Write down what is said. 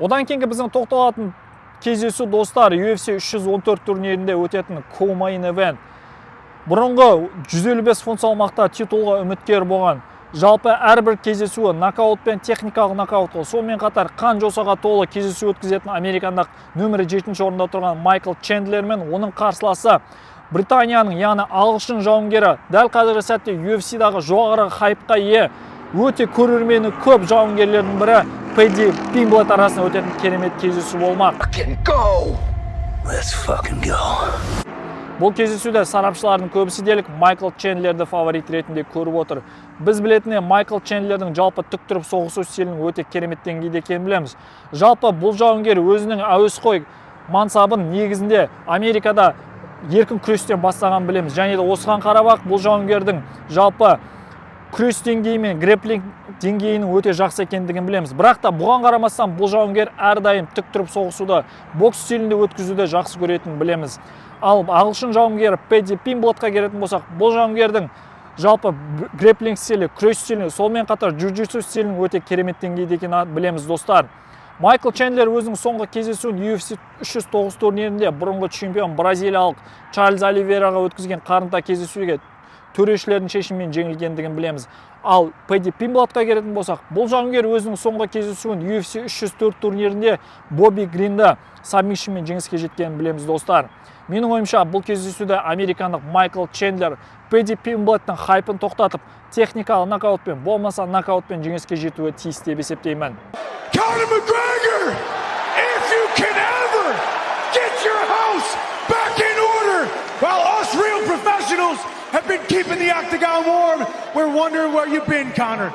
Одан кейінгі біздің тоқталатын кездесу, достар, UFC 314 турнирінде өтетін co-main event. Бұрынғы 155 фунт салмақта титулға үміткер болған, жалпы әрбір кездесуі нокаутпен, техникалық нокаутқа, сонымен қатар қан жосаға толы кездесу өткізетін американдық нөмірі жетінші орында тұрған Майкл Чендлер мен оның қарсыласы Британияның, яғни ағылшын жауынгері, дәл қазіргі сәтте UFC-дағы жоғары хайпқа ие, өте көрермені көп жауынгерлердің бірі Пэдди Пимблет арасында өтетін керемет кездесу болмақ. Fucking go! Let's fucking go. Бұл кездесуде сарапшылардың көбісі дерлік Майкл Чендлерді фаворит ретінде көріп отыр. Біз білетіндей, Майкл Чендлердің жалпы тік тұрып соғысу стилінің өте керемет деңгейде екенін білеміз. Жалпы бұл жауынгер өзінің әуесқой мансабын негізінде Америкада еркін күрестен бастаған білеміз. Және де осыған қарап ақ бұл жауынгердің жалпы күрес деңгейі мен грэпплинг деңгейінің өте жақсы екендігін білеміз. Бірақ та бұған қарамастан бұл жауынгер әрдайым тік тұрып соғысуды, бокс стилінде өткізуді жақсы көретінін білеміз. Ал ағылшын жауынгері Пэдди Пимблетқа келетін болсақ, бұл жауынгердің жалпы грэпплинг стилі, күрес стилі, сонымен қатар джиу-джитсу стилінің өте керемет деңгейде екенін білеміз, достар. Майкл Чендлер өзінің соңғы кездесуін UFC 309 турнирінде бұрынғы чемпион бразилиялық Чарльз Оливейраға өткізген қарымта кездесуге төрешілердің шешімімен жеңілгендігін білеміз. Ал Пэдди Пимблетқа келетін болсақ, бұл жауынгер өзінің соңғы кездесуін UFC 304 турнирінде Бобби Гринді сабмишнмен жеңіске жеткенін білеміз, достар. Менің ойымша, бұл кездесуде американдық Майкл Чендлер Пэдди Пимблеттің хайпын тоқтатып, техникалық нокаутпен, болмаса нокаутпен жеңіске жетуі тиіс деп есептеймін. Conor McGregor, if you can ever get your house back in order, while us real professionals have been keeping the octagon warm, we're wondering where you've been, Conor.